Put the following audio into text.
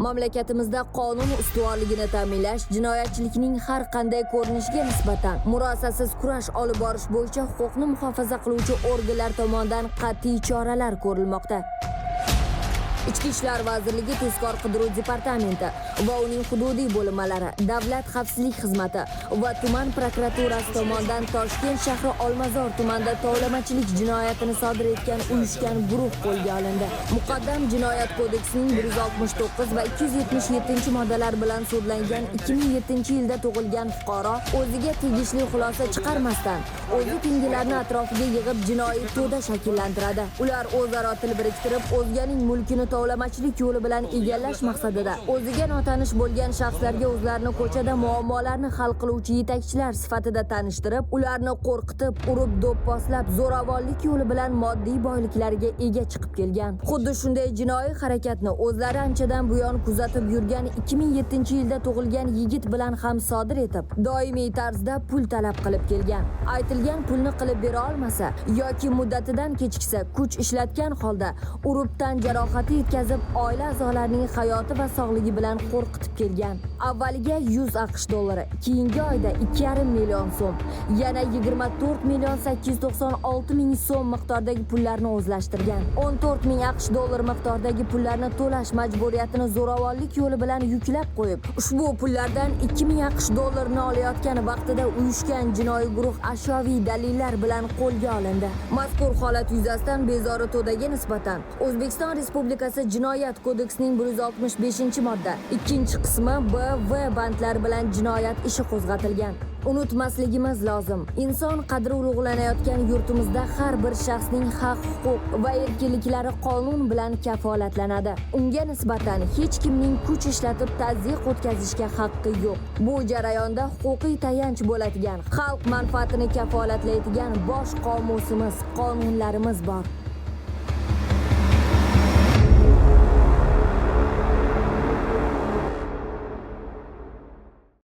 Mamlakatimizda qonun ustuvorligini ta'minlash, jinoyatchilikning har qanday ko'rinishiga nisbatan murosasiz kurash olib borish bo'yicha huquqni muhofaza qiluvchi organlar tomonidan qat'iy choralar ko'rilmoqda. Ichki ishlar vazirligi tezkor qidiruv departamenti va uning hududiy bo'linmalari, Davlat xavfsizlik xizmati va tuman prokuraturasi tomonidan Toshkent shahri Olmazor tumanida tovlamachilik jinoyatini sodir etgan uyushgan guruh qo'lga olindi. Muqaddam Jinoyat kodeksining 169 va 277-moddalar bilan sudlangan 2007-yilda tug'ilgan fuqaro o'ziga tegishli xulosa chiqarmasdan, o'zi tengilarni atrofiga yig'ib, jinoiy to'da shakllantiradi. Ular o'zaro til biriktirib, o'zganing mulkini tovlamachilik yo'li bilan egallash maqsadida o'ziga notanish bo'lgan shaxslarga o'zlarini ko'chada muammolarni hal qiluvchi yetakchilar sifatida tanishtirib, ularni qo'rqitib, urib, do'pposlab, zo'ravonlik yo'li bilan moddiy boyliklariga ega chiqib kelgan. Xuddi shunday jinoiy harakatni o'zlari anchadan buyon kuzatib yurgan 2007-yilda tug'ilgan yigit bilan ham sodir etib, doimiy tarzda pul talab qilib kelgan. Aytilgan pulni qilib bera olmasa yoki muddatidan kechiksa, kuch ishlatgan holda urib, tan jarohati yetkazib, oila a'zolarining hayoti va sog'ligi bilan qo'rqitib kelgan. Avvaliga 100 AQSh dollari, keyingi oyda 2,5 million so'm, yana 24 million 896 ming so'm miqdordagi pullarni o'zlashtirgan. 14 ming AQSh dollari miqdordagi pullarni to'lash majburiyatini zo'ravonlik yo'li bilan yuklab qo'yib, ushbu pullardan 2 ming AQSh dollarini olayotgan vaqtida uyushgan jinoiy guruh ashyoviy dalillar bilan qo'lga olindi. Mazkur holat yuzasidan bezori to'daga nisbatan O'zbekiston Respublikasi Jinoyat kodeksining 165-modda 2-qismi B, V bandlari bilan jinoyat ishi qo'zg'atilgan. Unutmasligimiz lozim, inson qadri ulug'lanayotgan yurtimizda har bir shaxsning haq-huquq va erkinliklari qonun bilan kafolatlanadi. Unga nisbatan hech kimning kuch ishlatib tazyiq o'tkazishga haqqi yo'q. Bu jarayonda huquqiy tayanch bo'ladigan, xalq manfaatini kafolatlaydigan bosh qomusimiz, qonunlarimiz bor.